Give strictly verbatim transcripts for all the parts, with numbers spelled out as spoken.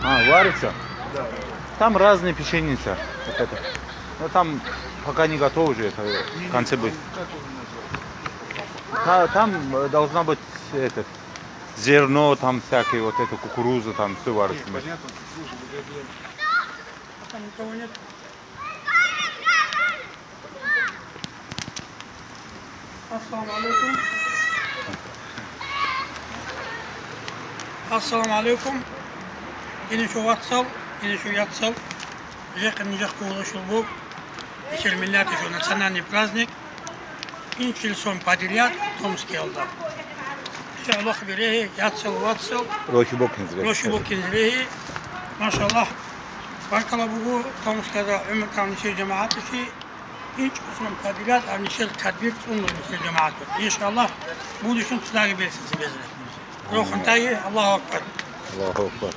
А, варится? Да. Там разные печеница. Вот это. Но там пока не готово уже, это в конце будет. Та- там э, должна быть этот зерно, там всякое, вот это кукуруза, там все варится вместе. Понятно. Слушай, вот это я- А там никого нет? Ассаламу алейкум. Ассаламу алейкум. Инечо вацал, инечо яцал. Жехъ нижехъ кулушул буг. Ишер миллатишу национальный праздник. Инчил сон подряд Томскиялда. Ишер лох берегьи, яцал, вацал. Рохи бокинзре. Рохи бокинзре. Машаллах. Баркала бугу Томскиялда гӀумру кавнишир жамагӀатуши. ИнчӀ кӀусун кадилат гьанишел тадбир цӀунулеб нилъер жамагӀаталъ. Иншаллагь, будущем цодаги берцинси безре. Рохун тайги, Аллагьу акбар. Аллагьу акбар.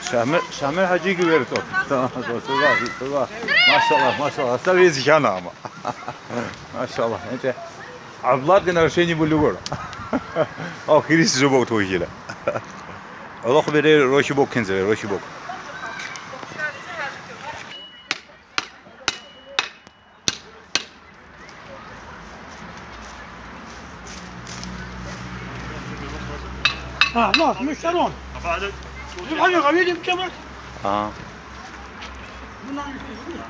Шамил, Шамил хӀажиги верцӀо. Туда, туда. Машаллагь, машаллагь. Гьасда везе хьана ама. Машаллагь. Гьанже ГӀабдуллагьги нарушение були гуро. О, хирис жо бокьулъила. Аллагь бере рохи бокинзере, рохи бок. А, ну, мы все равно. Ну, они говорили, чем это? А. Ну, нам не пишут.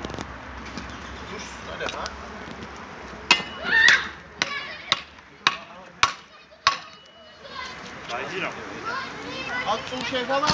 Аццул шайбала.